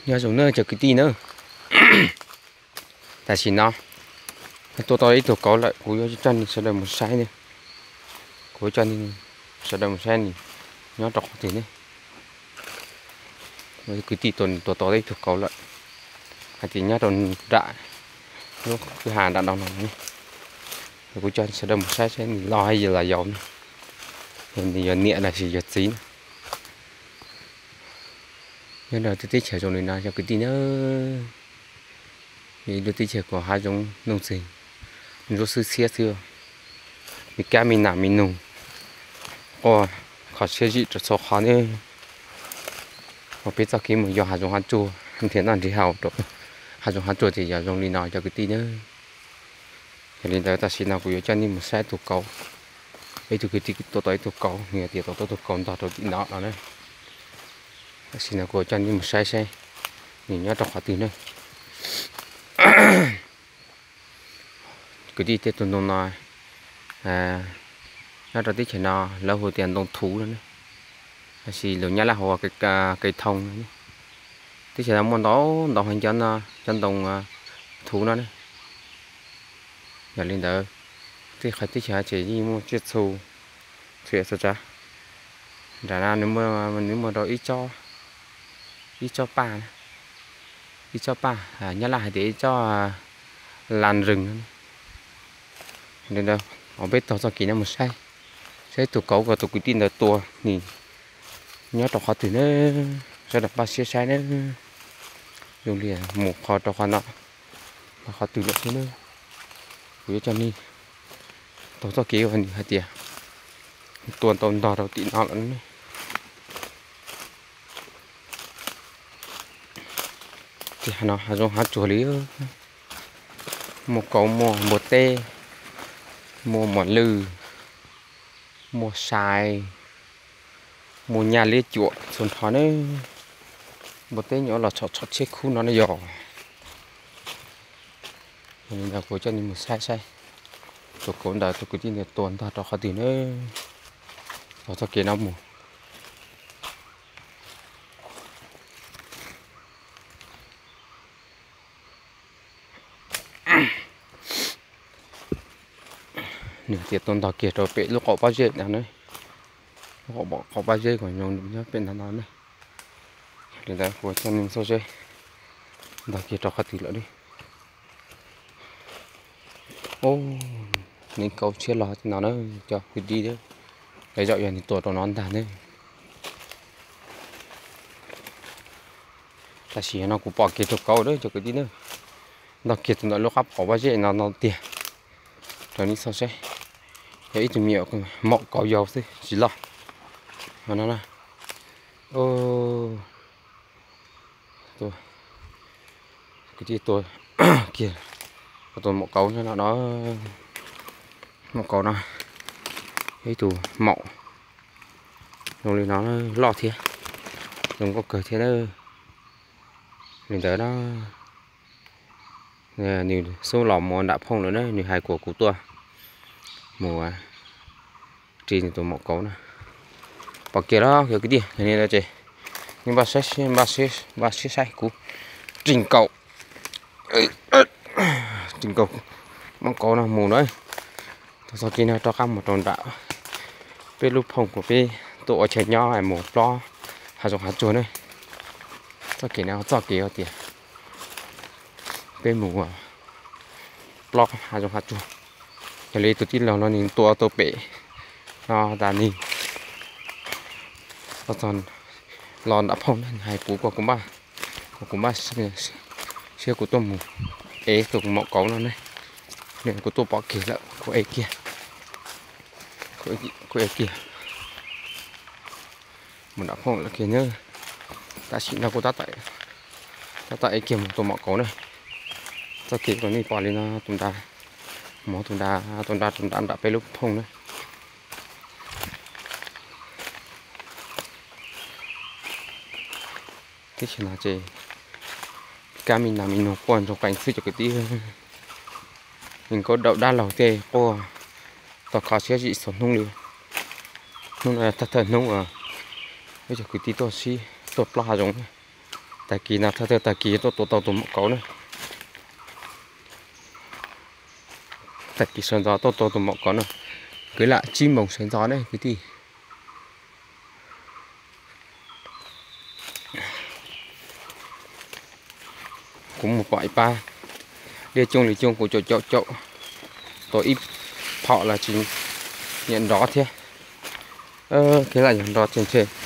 Nyob zoo na cov kwv tij na, tam sim no tua tau ib tug kauv lawm, kuv yuav coj nej sawv daws mus saib na. Kuv yuav coj nej sawv daws mus saib nws nyob rau qhov twg ne. Kwv tij tua tau ib tug kauv lawm, hais tias nyob rau nram lub kwj ha nram no no ne. Kuv coj sawv daws mus saib saib nws loj los yau ne, nws yog niam los sis yog txiv na. Nyob rau lub teb chaws zoo li no cov kwv tij na, ib lub teb chaws kuj hav zoov nuj txeeg ntsuab xwb xiab xwb, me kab me nas me noog quaj kho siab zim rau txhua qhov ne. Ua peb txoj kev mus yos hav zoov hav tsuag nrhiav noj nrhiav haus rau hav zoov hav tsuag ces yog zoo li no cov kwv tij na. Yog li ntawd tam sim no kuv yuav coj nej mus saib tus kauv, ib tug kwv tij tua tau ib tug kauv, nws hais tias tua tau tus kauv ntog rau tim no no na. Tam sim no kuv yuav coj nej mus saib saib nws nyob rau qhov twg ne. Kwv tij, tej tus ntoo no nyob rau teb chaws no lawv hu tias ntoo thuv no ne, tab sis lus Nyab Laj hu ua cây thông no ne. Teb chaws no muaj ntau ntau heev cov ntoo thuv no ne. Yog li ntawd, tej qhov teb chaws ces yeej muaj tsiaj txhu, txhua yam txhua tsav. Nram no nws muaj rau ib tsob paj, ib tsob paj, Nyab Laj hais tias ib tsob lan rừng no. Li ntawd, peb taug txoj kev no mus saib, saib tus kauv uas tus kwv tij ntawd tua nws nyob rau qhov twg na, sawv daws npaj siab saib na. Zoo li mus qhov rau qhov no, qhov twg lawm xwb na. Kuv yuav coj nej taug txoj kev uas nws hais tias tua tau ntog rau tim no lawm ne. Tim no hav zoov hav tsuag li, muaj kauv, muaj npua teb, muaj mos lwj, muaj sai, muaj nyaj liab cuam txhua nrho ne. Npua teb nyuam los tshom tshom tshiab khub no ne yog. Kuv coj nej mus saib saib tus kauv ntawd tus kwv tij ntawd tua ntog rau qhov twg na. Taug txoj kev no mus. Nws tias tua ntog kiag rau pem lub qaum pob zeb no ne, lub qaum pob zeb uas nyob pem no no ne. Li ntawd kuv coj nej mus saib seb ntog kiag rau qhov twg lawm ne. Ub, nws kauv tshiab los no na cov kwv tij, lawv zaum yog nws tua rau no ntag ne. Tam sim no kuv pom kiag tus kauv lawm cov kwv tij na, ntog kiag tus ntawm lub qab qaum pob zeb no no tiag. Rau nej saib seb, yog ib tug me nyuam maum kauv yau xwb tsis loj no na. Kwv tij tua kiag tus maum kauv no no, maum kauv no, ib tug maum zoo li no loj thiab, zoo nkauj kawg thiab. Li ntawd na, nws xub los mus nram phooj lawm na, nws hais kom kuv tuaj mus ris nws tus maum kauv na. Pom kiag los cov kwv tij, yog li ntawd ces nej npaj siab saib kuv ris nkaus, ris nkaus maum kauv no mus na. Taug txoj kev no rov qab mus rau nram peb lub phooj kuv peb tuaj ua chaw nyob mus plob hav zoov hav tsuag na. Txoj kev no txoj kev hais tias peb mus plob hav zoov hav tsuag. Yog li tus tij laug no nws tua tau pem no tas nws los nram phooj na, nws hais kuv kom kuv npaj, kom kuv npaj siab kuv tuaj mus ev tus maum kauv no ne. Kuv tuaj pom kiag lawm kuv ev kiag, kuv ev kiag mus nram phooj lawm kiag na. Tam sim no kuv tab tom ev kiag mus tus maum kauv na. Txoj kev uas nej pom li no tus nra, mus tus nra, tus nra rau nram peb lub phooj na. Teb chaws no ces kab me nas me noog quaj ntsoog qees xwb cov kwv tij. Nkauj daum dab laug tej quaj tau kho siab zim txhua hnub li. Hnub no thawj thawj hnub ib cov kwv tij tuaj sib tuaj plob hav zoov, Tag kis no thawj thawj tag kis tuaj tua tau tus maum kauv na. Tag kis sawv ntxov tuaj tua tus maum kauv na. Kwv lam tsib moos sawv ntxov ne kwv tij. Kuv mus pom ib pab liaj coob li coob kuv caum caum caum, tua ib phom los tsis nyiam nrov thiab. Kev lam yog nrov ces ntshe